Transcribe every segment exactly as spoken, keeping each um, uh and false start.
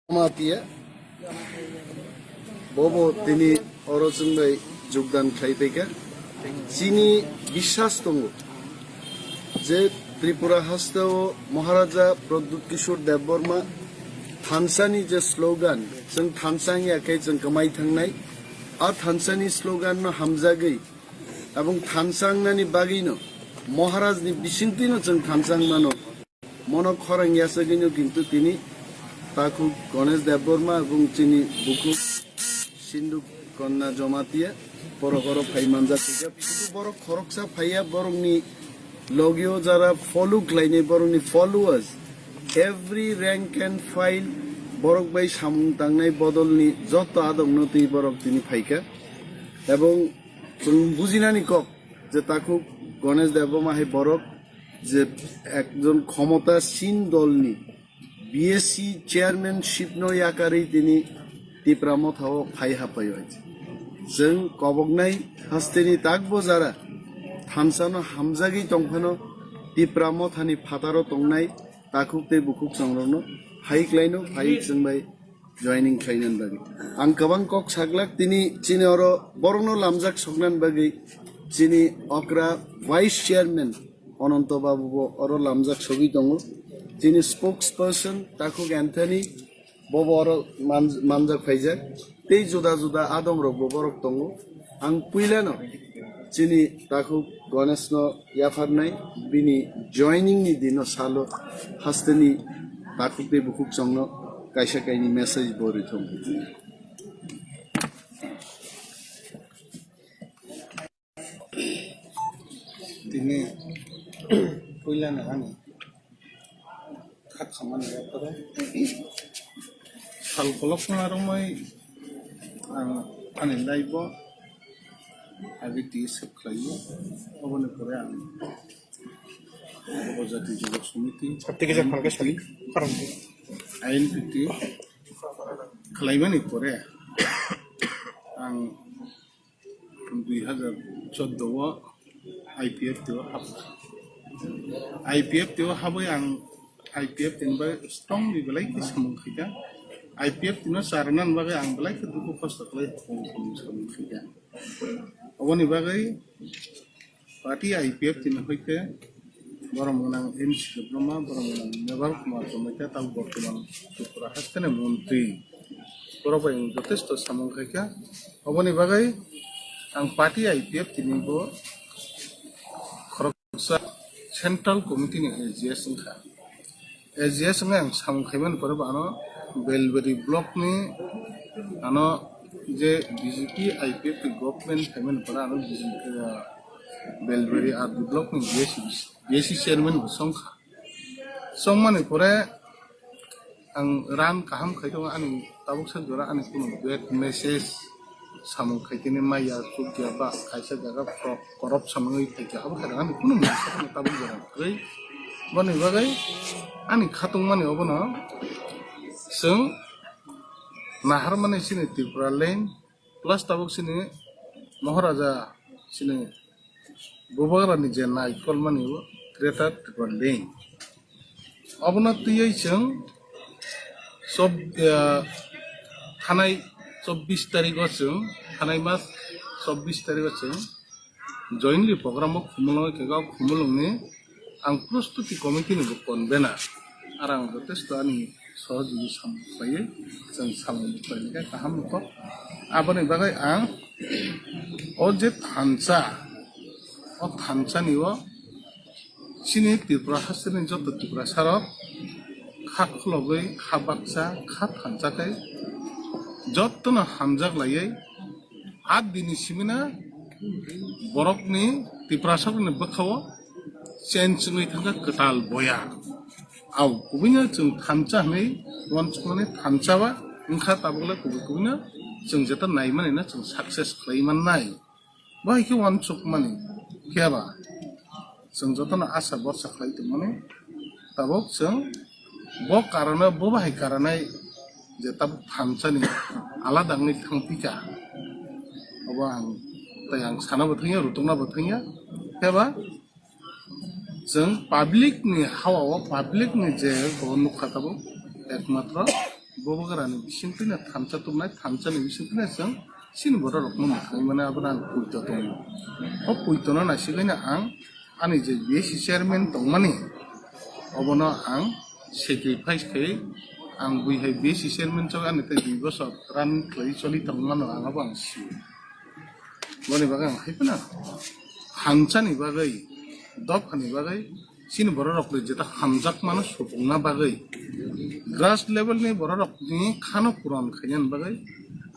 Jamatia, bobo tini oro chwng bai jogdan khlai phaikha. Chini biswas tongo je Tripura hasteo Maharaja Pradyut Kishore Debbarma thansa ni je slogan, chwng thansa wngya khe chwng kwmai thangnai, a thansa ni slogan no hamjagwi, abong thansa wngnani bagwi no Maharaj ni bisingtwi no chwng thansa wngmano. Mono khorang yasagwino kintu tini takhuk Ganesh Debbarma ebong chini bukhuk Sindhu Kanya Jamatia borok oro phai manjak kha. Sudu borok khoroksa phaiya, borokni logio jara follow khlainai, borokni followers, every rank and file borok bai samung tangnai bodolni joto adokno twi borok tini phaikha. Ebong chwng bujinani kok je takhuk Ganesh Debbarma hai borok je ekjon khomota sin dolni B S C chairmanship no yakarwi tini Tipra Motha o phai hapai o. Chwng koboknai hasteni takbo jara thansa no hamjagwi tongphano Tipra Motha ni phataro tongnai takhuk tei bukhuk chongrokno phai klaino phai chwng bai joining khlainani bagwi. Ang kwbang kok saglak tini chini oro borokno lamjak soknani bagwi chini okra vice chairman Ananto Babu bo oro lamjak sogwi tongo. Chini spokesperson takhuk Anthony bobo oro man-, manjak phaijak. Tei juda juda adong rok bo borok tongo. Ang puilano chini takhuk Ganesh no yapharnai bini joining ni dino salo hasteni takhuk tei bukhuk chongno kaisa kaini message bo rithong. Tini puilano ani kha khamani yapharo sal kolokma romwi ang ani life o agi T S F khlaio. Oboni pore ang Upojati Jubo Samiti, Application form ke sali, form ke. I N P T khlaimani pore ang dui hazar chordo o I P F T o hapkha. I P F T o habwi ang I P F T ni bai strongly belai khe samung khaikha. I P F T no charwna bagwi ang belai khe dukhu kosto khlai samung khaikha. Oboni bagwi party I P F T ni hoite borok mwnang M C Debbarma, borok mwnang Mebar Kumar Jamatia, tabuk bortoman Tripura hasteni montri. Borok bai ang jotesto samung khaikha. Oboni bagwi ang party I P F T ni bo khoroksa central committee ni A G S wngkha. A G S wngkha ang samung khaimani pore bo ano Belbari block ni ano je B J P I P F T government khaimani pore ano B J P, ah, Belbari R D block ni B S C, B S C chairman bo songkha. Songmani pore ang ran kaham khai tongo, ani tabuk sak jora ani kunu bad message samung khai tini maya chukya ba kaisa jaga korop, korop samungwi phaikha, abo hai ani kunu message tabuk jora kwrwi. Boni bagwi ani khatungmani obono chwng naharmani chini Tripura land plus tabuk chini Maharaja chini Bubagrani je naikolmani o Greater Tripura Link. Obono twiwi chwng chob-, ah, thanai chobbish tarigo chwng, thanai mas chobbish tarigo chwng jointly program o Khumulwng khe o Khumulwngni ang prostuti committee ni bo convener. Ar ang jotesto ani sohojogwi samung khlaiwi chwng samung khlainai khe kaham wngkha. Aboni bagwi ang o je thansa, o thansani o chini Tripura hasteni joto Tiprasa rok kha khulogwi, kha baksa, kha thansa khe jotono hamjak laiwi, a dini simina borokni Tiprasarokni bwkhao change wngwi thangkha kwtal boya. Au kubuino chwng thansa hwnwi uansukmani thansa ba wngkha, tabukle kubui kubuino chwng jeta naimanino chwng success khlai mannai. Bo hai khe uansukmani khe ba chwng jotono asa borsa khlai tongmani. Tabuk chwng bo karano, bo bahai karanai je tabuk thansani alada wngwi thangphika, obo ang tei ang sana bo thangya, rutokna bo thangya. Khe ba chwng public ni hawa o, public ni je bo nukha tabuk ekmatro Bubagrani bisingtwino thansa tubunai, thansani bisingtwino chwng chini bororokno mwthangwi mano, abono ang poito tongo. O poitono naisigwino ang ani je B S C chairman tongmani, obono ang sacrifice khlai, ang bui hai B S C chairman chok ani tei dui bosor running khlai choli tongmano ang abo ang sio. Boni bagwi ang hai phano thansani bagwi, dophani bagwi, chini bororokni jeta hamjakmano supungna bagwi, grass levelni bororokni khano puron khainani bagwi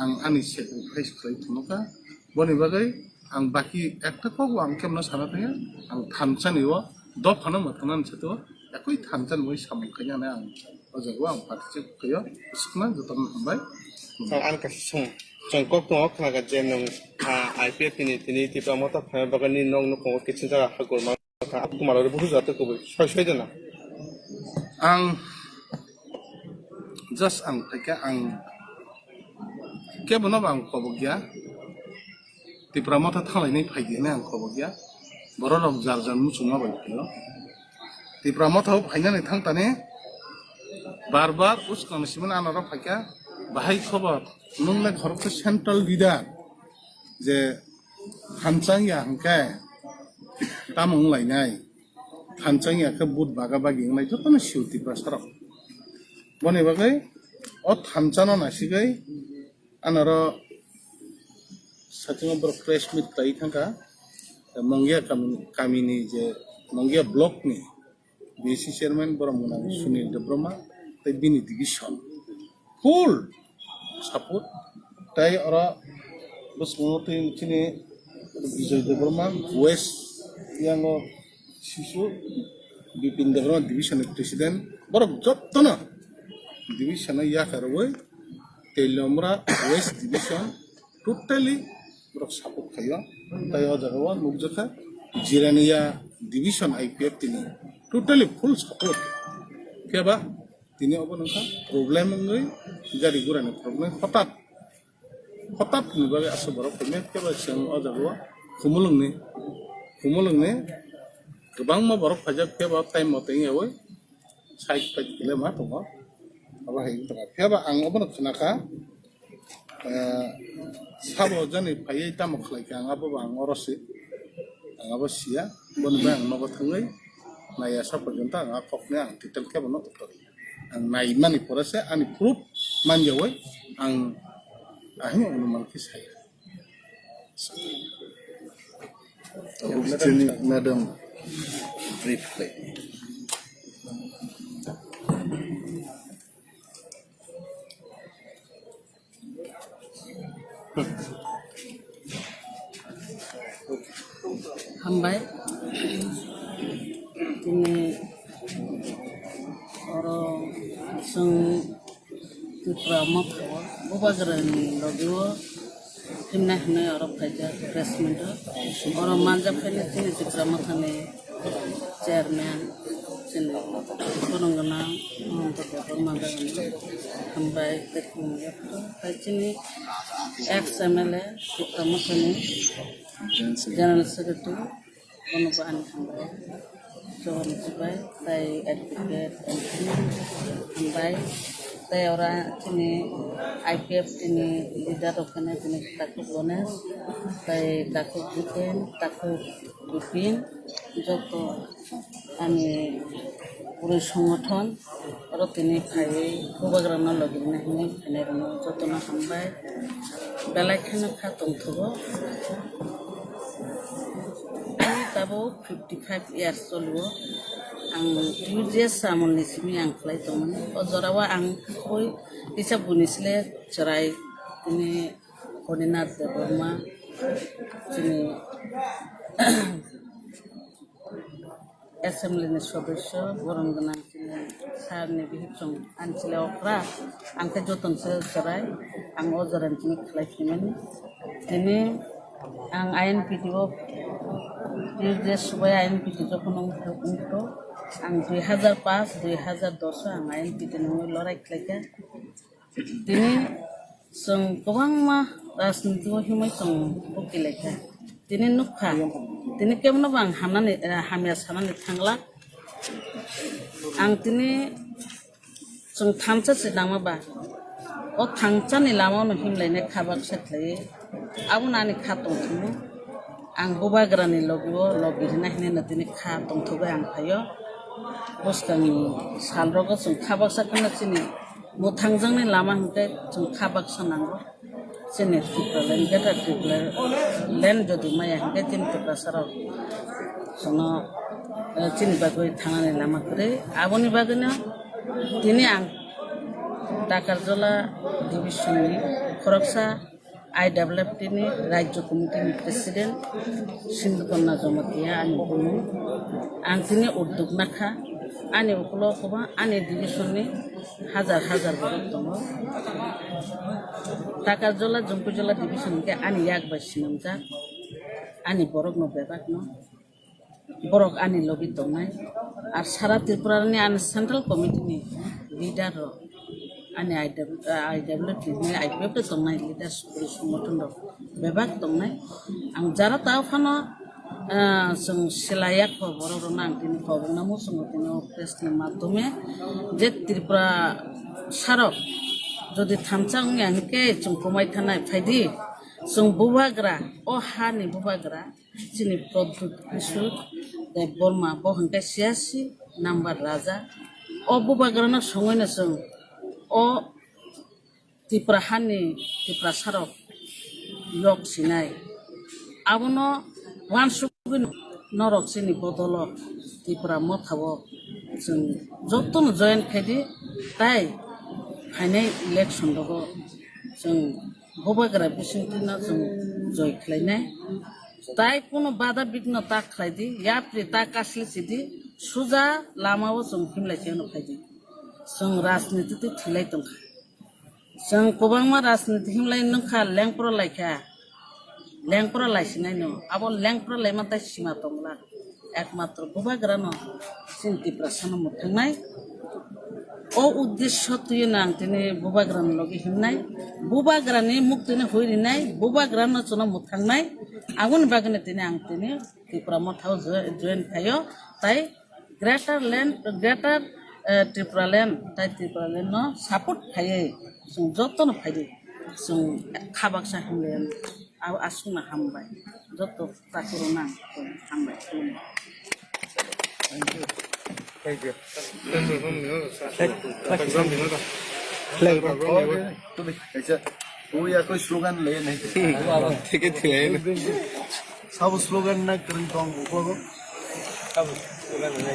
ang ani sacrifice khlai thunukha. Boni bagwi ang baki ekta kokbo ang kemno sana thangya, ang thansani o dophano mwthangna sitio, ekoi thansani bagwi samung khainani ang o jagao ang participate khaio. Swkna jotono hambai. Sir, ang kaisa song, chwng kok tongo khnaga je nwng, ah, I P F ni tini Tipra Motha phaima bagwi nini nok nukhungo kiching jaga ha gorma kha, Kumar ori buhu jora tei kubui soi soi dena. Ang just ang phaikha, ang kebono bo ang kobok ya. Tipra Motha thanglainai phaidi hinwi ang kobok ya. Bororok jar jar muchungma bai phaio. Tipra Motha o phainani thangtani bar bar uskang simani anaro phaikha. Bahai khobor, nwng le khoroksa central leader je thanchang ya hwnkhe tamo wnglainai, thanchang ya khe vote baga bagi wngnai jotono sio Tiprasarok. Boni bagwi o thanchano naisigwi anaro sakingo borok press meet khlai thangkha, Mongia kamini, kamini je Mongia block ni B C chairman borok mwnang Sunil Debbarma tei bini division full support. Tei oro bwskango tei chini Bijoy Debbarma West yango sisu Bipin Debbarma division ni president, borok jotono division o yakarwi Teliamura West division totally borok support khaio. Tai o jaga o nukjakha Jirania division I P F T ni totally full support. Khe ba tini obo nokha problem wngwi gari gura ni problem hotat hotat ni bagwi aswk borok phai khe ba chwng o jaga o Khumulwng ni Khumulwng ni kwbangma borok phaijak khe ba time mote wngya wi side pai kile ma tongo. Abo hai wngwi tongo. Phiya ba ang obono khna kha, eh, sabo jani phaiwi tamo khlai kha, ang abo ba ang oro se, ang abo siya, boni bai ang nogo thangwi naiya sa porjonto ang a kokni ang titel khe bono utor. Ang naimani pore se ani proof manjawi ang ahini onuman khe saya. Madam, brief khlai. Hambai. Tini oro chwng Tipra Motha o Bubagrani logi o himna hinwi oro phaikha press meet o. Oro manjak khaini chini Tipra Motha ni chairman chini borong gwnang Mahanta Debbarma dagani hambai tei khulumya phuru. Tei chini ex M L A Tipra Motha ni general secretary. Bono bo ani hambai. Johor ni sibai, tai advocate Anthony hambai. Tai ora chini I P F T ni leader rok khe tini Takhuk Ganesh, tai Takhuk Jitin, Takhuk Bipin, joto ani puri songothon. Oro tini phaiwi Bubagrano logi rwna hinwi phainairokno jotono hambai. Belai kheno kha tongthogo. Ani tabuk fifty five years choliwo. Ang U G S amolni simi ang khlai tongmani. O jorao ang koi kisa buini sle chwrai tini Honinath Debbarma chini assembly ni sodosyo, borom gwnang chini sir ni bihik chwng ani chwla okra, ang khe joton se chwrai, ang o jora ni simi khlai phaimani. Tini ang I N P T o, je subai I N P T jokhon wng, wngkho, ang dui hazar paanch, dui hazar dos o ang I N P T ni wngwi lorai khlaikha. Tini chwng kwbangma rajniti o himwi chwng buki laikha. Tini nukha, tini kebono bo ang hamnani, eh, hamya sanani thangla. Ang tini chwng thansa se nangma ba, O thangchani lamano himlainai kha baksa khlaiwi, abono ani kha tongthokno ang bubagrani logi-o logi rina hinwi no tini kha tongthogwi ang phaio. Bwskangni salrogo chwng kha baksa kheno chini mwthangjakni lama hinkhe chwng kha baksa nango. Chini Tipraland, Greater Tipraland jodi maya hinkhe chini Tiprasarok chwngno, eh, chini bagwi thangnani lama kwrwi. Aboni bagwino tini ang Takarjala division ni khoroksa I W F T ni Rajya Committee ni President Sindhukanya Jamatia ani bumung. Ang tini uddog nakha, ani ukulo kwbang ani division ni hajar hajar borok tongo. Takarjala, Jompuijala division hwnkhe ani yak bai swnamjak, ani borokno bebakno. Borok ani logi tongnai. Ar sara Tripura ni ani Central Committee ni leader rok, ani I W, I W T ni I P F tongnai leader, songgothon rok bebak tongnai. Ang jara tao phano, ah, chwng sila yak pho borok rok no ang tini kok rwna muchungo tini o press ni madhyome je Tripura sarok jodi thansa wngya hinkhe chwng kwmai thanai phaidi chwng bubagra o ha ni bubagra. Chini Pradyut Kishore Debbarma, bo hwnkhe siyasi number raja. O bubagrano songwino chwng o Tripura hani Tiprasarok yok sinai. Abono uansugwi norok chini bodolo Tipra Motha-o chwng jotono join khaidi, tai phainai election rogo chwng bubagra bisingtwino chwng joi khlainai. Tai kunu bada bigno ta khlaidi, yapri ta kasli sidi, suja lamao chwng himlai khe phano phaidi. Chwng rajniti twi thwilai tongkha. Chwng kwbangma rajniti himlai nungkha, lengpro laikha. Lengpro laisinai no. Abo lengpro laima tai sima tongla. Ekmatro bubagrano chini Tiprasano mwthangnai. O uddesyo twiwi no ang tini bubagrani logi himnai. Bubagrani muktwino hui rinai. Bubagrano chwngno mwthangnai. Aboni bagwino tini ang tini Tipra Motha-o jo-, join khaio. Tai Greater Land, Greater, eh, Tripura Land, tai Tripura Land no support khaiwi chwng jotono phaidi. Chwng kha baksa himlai. Abo aswkno hambai. Joto takhurokno ang hambai khulumdi. Thank you. Flag, flag. Flag. Kaisa, ui, ako slogan le nahi. Thik hai, thik hai. Sabo slogan na kwrwng tong uko. Sabo slogan na.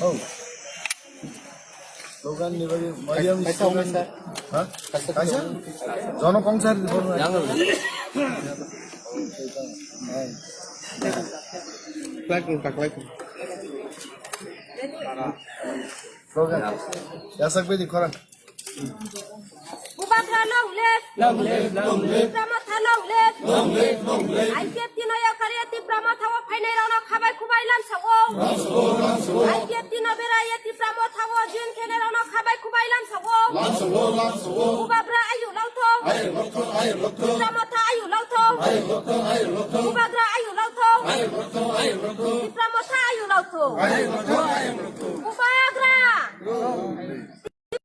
Oh. Slogan ni bagwi, Mariam slogan. Ha? Kaisa? Jono kongsa di bono. Yang. Flag ni taklai. Slogan. Yasak bedi khorang. Bubagra long live. Long live, long live. Tipra Motha long live. Long live, long live. I P F T no yakarwi Tipra Motha-o phainairokno khabai khubai lamsao. Lamsao, lamsao. I P F T no beraiwi Tipra Motha-o join khainairokno khabai khubai lamsao. Lamsao, lamsao. Bubagra ayu lautho. Ayu lautho, ayu lautho. Tipra Motha ayu lautho. Ayu lautho, ayu lautho. Bubagra ayu lautho. Ayu lautho, ayu lautho. Tipra Motha ayu lautho. Ayu lautho, ayu lautho. Bubagra.